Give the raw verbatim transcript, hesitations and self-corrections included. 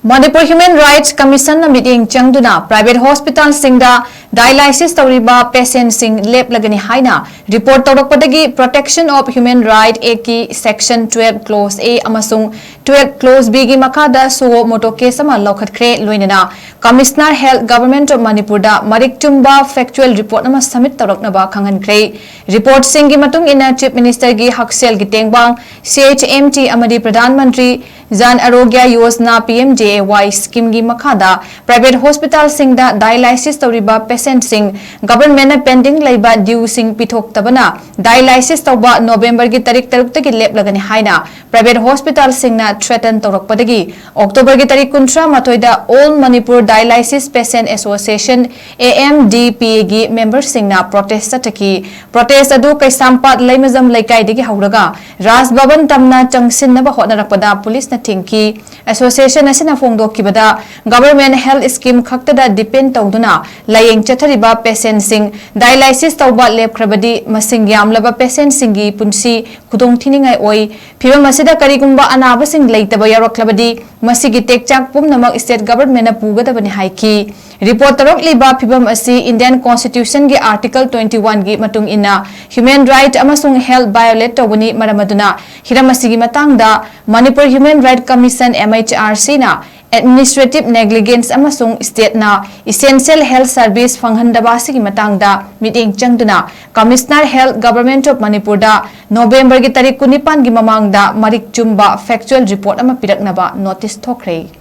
Manipur Human Rights Commission ꯅ ꯃꯤꯠꯌꯦꯡ ꯆꯪꯗꯨꯅ private hospital ꯁꯤꯡꯗ dialysis ꯇꯧꯔꯤꯕ patient ꯁꯤꯡ ꯂꯦꯞꯂꯒꯅꯤ ꯍꯥꯏꯅ report ꯇꯧꯔꯛꯄꯗꯒꯤ Protection of Human Right Act ꯀꯤ section twelve clause A ꯑꯃꯁꯨꯡ twelve clause B ꯒꯤ ꯃꯈꯥꯗ suo motu case ꯑꯃ ꯂꯧꯈꯠꯈ꯭ꯔꯦ꯫ ꯂꯣꯏꯅꯅ Commissioner Health, Government of Manipur ꯗ ꯃꯔꯤꯛ ꯆꯨꯝꯕ factual report ꯑꯃ submit ꯇꯧꯔꯛꯅꯕ ꯈꯪꯍꯟꯈ꯭ꯔꯦ꯫ Report ꯁꯤꯡꯒꯤ ꯃꯇꯨꯡ ꯏꯟꯅ Chief Minister ꯒꯤ ꯍꯛꯁꯦꯜꯒꯤ ꯇꯦꯡꯕꯥꯡ, C H M T ꯑꯃꯗꯤ Pradhan Mantri Jan Arogya Yojana, P M J A Y scheme ꯒꯤ ꯃꯈꯥꯗ private hospital ꯁꯤꯡꯗ dialysis ꯇꯧꯔꯤꯕ patient ꯁꯤꯡ government ꯅ pending ꯂꯩꯕ due ꯁꯤꯡ ꯄꯤꯊꯣꯛꯇꯕꯅ dialysis ꯇꯧꯕ November ꯒꯤ ꯇꯥꯔꯤꯛ ꯇꯔꯨꯛꯇꯒꯤ ꯂꯦꯞꯂꯒꯅꯤ ꯍꯥꯏꯅ private hospital ꯁꯤꯡꯅ threaten ꯇꯧꯔꯛꯄꯗꯒꯤ October ꯒꯤ ꯇꯥꯔꯤꯛ ꯀꯨꯟꯊ꯭ꯔꯥ ꯃꯥꯊꯣꯏꯗ All Manipur Dialysis Patient Association, A M D P A ꯒꯤ member ꯁꯤꯡꯅ protest ꯆꯠꯊꯈꯤ꯫ Protest ꯑꯗꯨ ꯀꯩꯁꯥꯝꯄꯥꯠ ꯂꯩꯃꯖꯝ ꯂꯩꯀꯥꯏꯗꯒꯤ ꯍꯧꯔꯒ ꯔꯥꯖ ꯚꯕꯟ ꯇꯝꯅ ꯆꯪꯁꯤꯟꯅꯕ ꯍꯣꯠꯅꯔꯛꯄꯗ ꯄꯨꯂꯤꯁꯅ ꯊꯤꯡꯈꯤ꯫ Association ꯑꯁꯤꯅ ꯐꯣꯡꯗꯣꯛꯈꯤꯕꯗ, government health scheme ꯈꯛꯇꯗ depend ꯇꯧꯗꯨꯅ ꯂꯥꯌꯦꯡ ꯆꯠꯊꯔꯤꯕ patient ꯁꯤꯡ dialysis ꯇꯧꯕ ꯂꯦꯞꯈ꯭ꯔꯕꯗꯤ ꯃꯁꯤꯡ ꯌꯥꯝꯂꯕ patient ꯁꯤꯡꯒꯤ ꯄꯨꯟꯁꯤ ꯈꯨꯗꯣꯡꯊꯤꯅꯤꯡꯉꯥꯏ ꯑꯣꯏ꯫ ꯐꯤꯚꯝ ꯑꯁꯤꯗ ꯀꯔꯤꯒꯨꯝꯕ ꯑꯅꯥꯕꯁꯤꯡ ꯂꯩꯇꯕ ꯌꯥꯎꯔꯛꯂꯕꯗꯤ ꯃꯁꯤꯒꯤ ꯇꯦꯛꯆꯥꯛ ꯄꯨꯝꯅꯃꯛ state government ꯅ ꯄꯨꯒꯗꯕꯅꯤ ꯍꯥꯏꯈꯤ꯫ Report ꯇꯧꯔꯛꯂꯤꯕ ꯐꯤꯚꯝ ꯑꯁꯤ Indian Constitution ꯒꯤ Article twenty one ꯒꯤ ꯃꯇꯨꯡ ꯏꯟꯅ human right ꯑꯃꯁꯨꯡ health violate ꯇꯧꯕꯅꯤ꯫ ꯃꯔꯝ ꯑꯗꯨꯅ ꯍꯤꯔꯝ ꯑꯁꯤꯒꯤ ꯃꯇꯥꯡꯗ Manipur Human Rights Commission, M H R C ꯅ administrative negligence ꯑꯃꯁꯨꯡ state ꯅ essential health service ꯐꯪꯍꯟꯗꯕ ꯑꯁꯤꯒꯤ ꯃꯇꯥꯡꯗ ꯃꯤꯠꯌꯦꯡ ꯆꯪꯗꯨꯅ Commissioner Health, Government of Manipur the November ꯒꯤ ꯇꯥꯔꯤꯛ ꯀꯨꯟꯅꯤꯄꯥꯟ ꯒꯤ ꯃꯃꯥꯡꯗ ꯃꯔꯤꯛ ꯆꯨꯝꯕ factual report ꯑꯃ ꯄꯤꯔꯛꯅꯕ notice ꯊꯣꯛꯈ꯭ꯔꯦ꯫